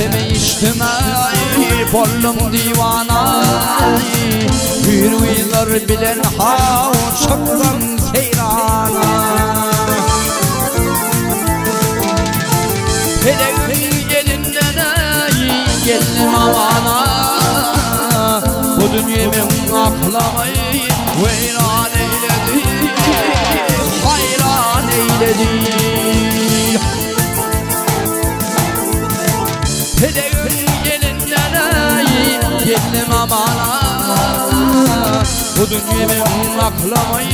Näçemi içdim ay, boldum diwana. Hür bilen hav çıktım seyrana. Peleğin elinden ay, geldim amana. Bu dünyemin aklamayı veyran eyledi, hayran eyledi. Peleğin elinden ay, geldim amana. Bu dünyemin aklamayı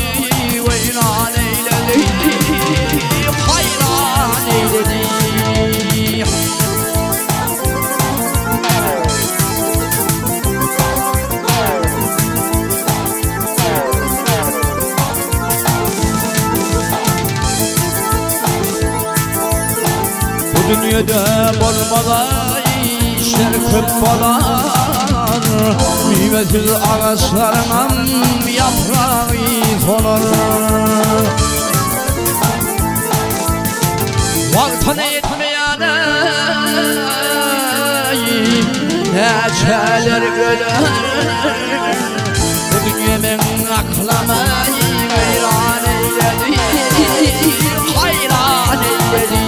veyran eyledi, hayran eyledi. Bu dünyada bolmalı işler köp bolar. Meyvesiz ağaçların yaprağı solar. Vaxtını yetmeyene neçeler öler. Bu dünyemin aklamayı veyran eyledi, hayran eyledi.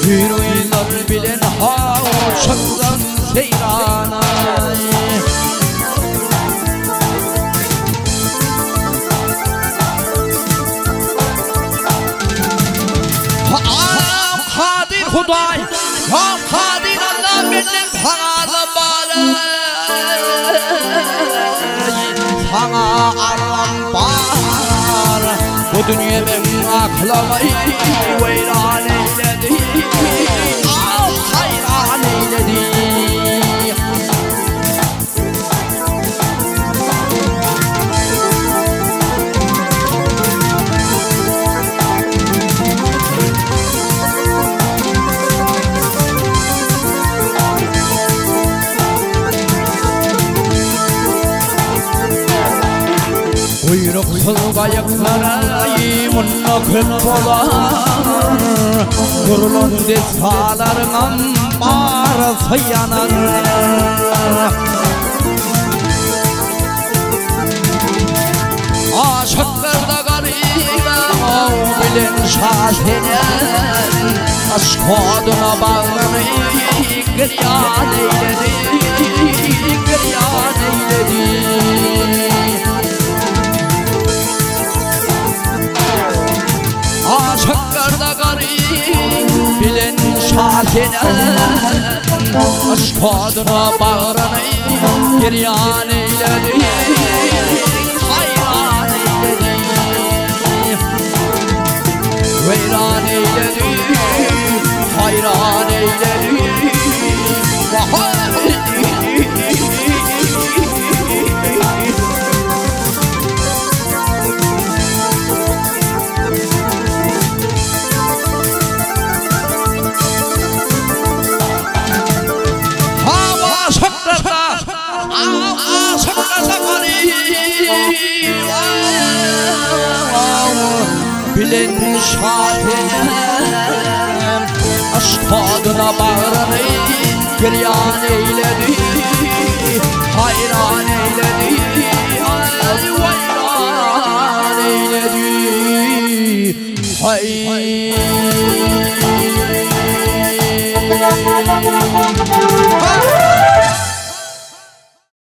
Hürüyler bilen ha çıktım seyrana. Kadir Huday, Kadir Allah benim sana bağlı, sana arlam bar. Bu dünya benim aklamayı veyran eyledi, hayran eyledi. Kuyruksuz kayıklara munna köp bolar. Kurulan deshalarının barası yanar. Aşıklarda garibem bilen şahsenen. Aşk oduna bağrını gıryan eyledi, gıryan eyledi. Aşıklarda garip bilen şahsenen. Aşk oduna bağrını giryan eyledi, hayran eyledi. Veyran eyledi, hayran eyledi. Bilen şahinem aşk adına bağrını giryan eyledi, hayran eyledi, vayran eyledi. Hay.